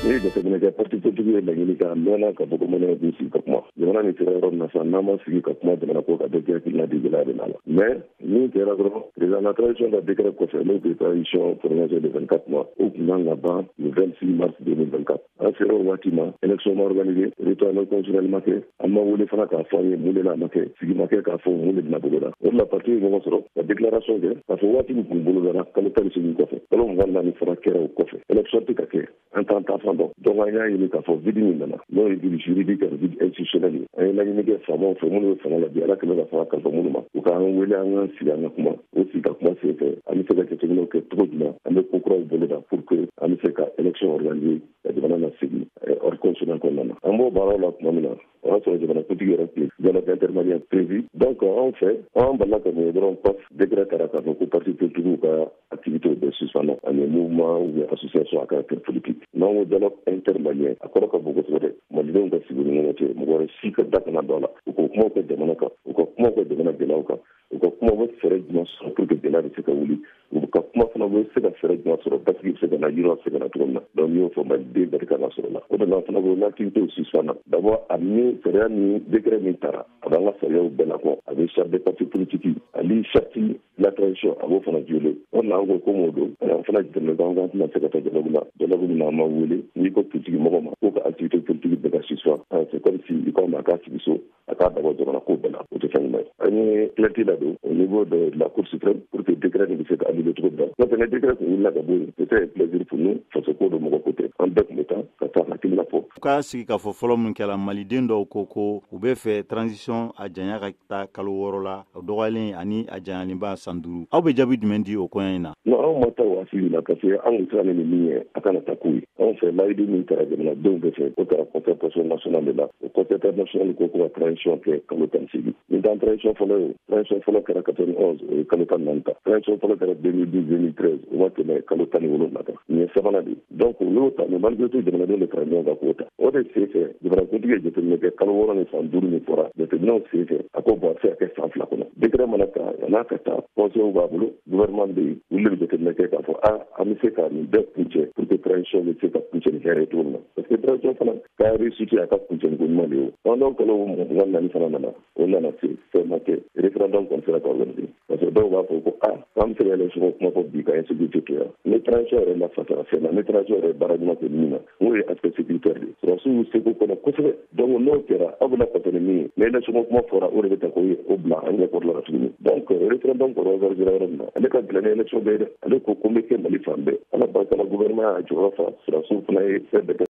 N'i ye jateminɛ kɛ, parti politique ye laɲini kɛ a mɛnna k'a fɔ ko Maliyɛnw k'u sigi ka kuma. Jamana nin sera yɔrɔ min na sisan, n'an ma sigi ka kuma jamana ko kan, bɛɛ k'i hakilina di, gɛlɛya bɛ na la. Mais min kɛra dɔrɔn, président la transition ka décret kɔfɛ, n'o tun ye transition prolongée de 24 mois, o tun kan ka ban le 26 mars 2024. An sera o waati ma, élection ma organisé, retour constitutionnel ma kɛ. An ma wele fana k'a fɔ an ye mun de la a ma kɛ, sigi ma kɛ k'a fɔ mun de bɛna boloda. O de la parti ye ɲɔgɔn sɔrɔ ka déclaration kɛ k'a fɔ waati min tun bolodara kalo 18 kɔfɛ, kalo 24 fana kɛra o kɔfɛ, élection tɛ ka kɛ, an t'an ta fan dɔn. Donc an y'a ɲini k'a fɔ vide min nana, n'o ye vide juridique ani vide institutionnel ye, an ye laɲini kɛ faamaw fɛ minnu bɛ fanga la bi, Ala kɛlen ka fanga kalifa minnu ma, u k'an wele, an k'an sigi, an ka kuma. O sigi ka kuma sen fɛ, an bɛ se ka jateminɛw kɛ cogo jumɛn, an bɛ ko kuraw boloda pour que an bɛ se ka élection organiser ka jamana lasegin ordre constitutionnel kɔnɔna na. An b'o baaraw la tuma min na, o y'a sɔrɔ jamanakuntigi yɛrɛ tun ye dialogue intermalien prévu. Donc anw fɛ, an balila ka mun ye dɔrɔn, paf, décret taara k'a fɔ ko parti politique ka activité bɛɛ suspendre, ani mouvement ou bien association à caractère politique. N'an ko dialogue intermalien, a kɔrɔ ka bon kosɛbɛ dɛ. Malidenw ka sigi ni ɲɔgɔn cɛ, mɔgɔ wɛrɛ si ka da kana don a la, u ka kumaw kɛ jamana kan, u ka kumaw kɛ jamana gɛlɛyaw kan, u ka kuma bɛ fɛɛrɛ jumɛn sɔrɔ pour que gɛlɛya bɛ se ka wuli, u ka kuma fana bɛ se ka fɛɛrɛ jumɛn sɔrɔ, basigi bɛ se ka na, yiriwa bɛ se ka na cogo min na. Donc n'i y'o fɔ, Maliden bɛɛ de kan ka sɔrɔ la. O de la an fana ko l'activité suspendre d'abord. A ni sariya ni décret min taara, a b'an ka sariyaw bɛɛ lakɔ, a bɛ charte des partis politiques ani charte la transition, a b'o fana violer. O de la an ko komi o don, an fana jateminɛ ko an tɛna se ka taa dialogue la, dialogue min na an ma wele. N'i ko politique mɔgɔ ma k'o ka activité politique bɛɛ ka suspendre, c'est comme si i ko a ma a k'a sigi so, a k'a dabɔ jamana ko bɛɛ la. O tɛ fɛn ɲuman ye. An ye plainte ladon au niveau de la Cour suprême pour que décret nin bɛ se ka annuler cogo min na. N'o tɛ, ni décret tun wulila ka bɔ yen, c'était un plaisir pour nous. Faso ko don, mɔgɔ ko tɛ, an bɛɛ tun bɛ taa ka taa hakilina fɔ. Ka sigi k'a fɔ fɔlɔ min kɛra, Maliden dɔw ko ko u bɛ fɛ transition a janya ka taa kalo 6 la, o dɔgɔyalen, ani a janyalenba san 5. Aw bɛ jaabi jumɛn di o koɲɛ in na? Non, anw ma taa o asili la, parce que an kun siranna ni min ye, a kana taa k'u ye. Anw fɛ, layidu min taara jamanadenw bɛɛ fɛ, o taara concertation nationale de la. O concertation nationale ko ko ka transition kɛ kalo 18. Nin t'an transition fɔlɔ ye. O transition fɔlɔ kɛra 91, o ye kalo 14 ta. Transition fɔlɔ kɛra 2012 2013, o ma tɛmɛ kalo 17 kan. Nin ye sabanan de ye. Donc u y'o ta, mais malgré tout jamanadenw de fara ɲɔgɔn kan k'o ta. O de sen fɛ, jamanakuntigi ye jateminɛ kɛ, kalo 6 ni san 5 min fɔra, jateminɛw sen fɛ, a ko bon, a bɛ se ka kɛ san 2 kɔnɔ. Décret mana ta, n'a ka taa, conseil b'a bolo, gouvernement bɛ yen, olu de bɛ jateminɛ kɛ k'a fɔ a an bɛ se ka nin bɛɛ kuncɛ pour que transition bɛ se ka kuncɛ ni hɛrɛ ye cogo min na, parce que transition fana ka réussite, a ka kuncɛ ni ko ɲuman de ye. O pendant kalo 24 fana nana, o nana se, fɛn ma kɛ, référendum kɔni sera ka organiser. Parce que dɔw b'a fɔ ko a k'an bɛ se ka élection kuma fɔ bi ka insécurité to yan. Ni transition yɛrɛ lafasara fɛn na, ni transition yɛrɛ baara ɲuman kɛ min na, n'o ye aspect sécuritaire de ye, sɔrɔdasiw y'u seko kɔnɔ kosɛbɛ. Donc n'o kɛra, aw bɛna fasa ni min ye, ni élection kuma fɔra, o de bɛ ta k'o o bila an ɲɛkɔrɔ la tuguni. Donc référendum kɔrɔ organiser yɔrɔ min na, ale ka gɛlɛn ni élection bɛɛ ye dɛ. Ale ko ko n bɛ kɛ Mali fan bɛɛ. Ala barika la, gouvernement y'a jɔyɔrɔ fa, sɔrɔdasiw fana ye fɛn bɛɛ kɛ.